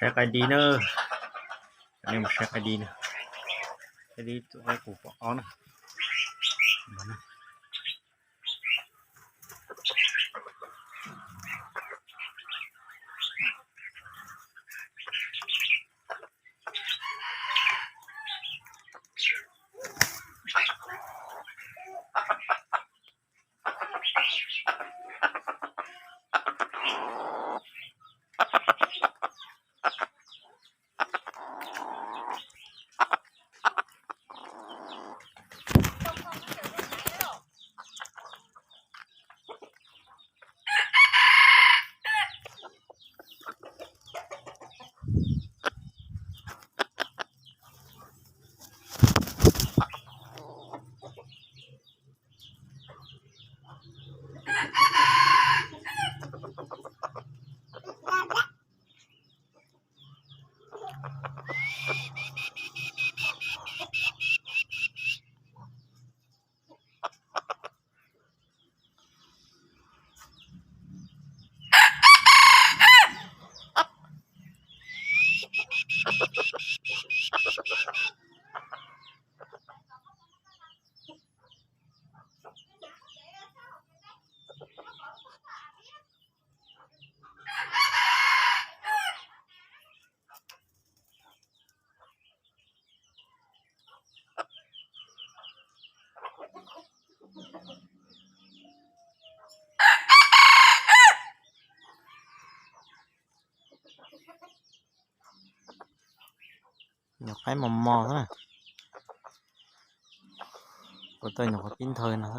Saib qaib dib na, nej mus saib qaib dib na, qaib dib tus qaib qus pom ob na. Nyuam qaib mos mos xwb na. Kuv tau nyuam qhuav pib nthaw no.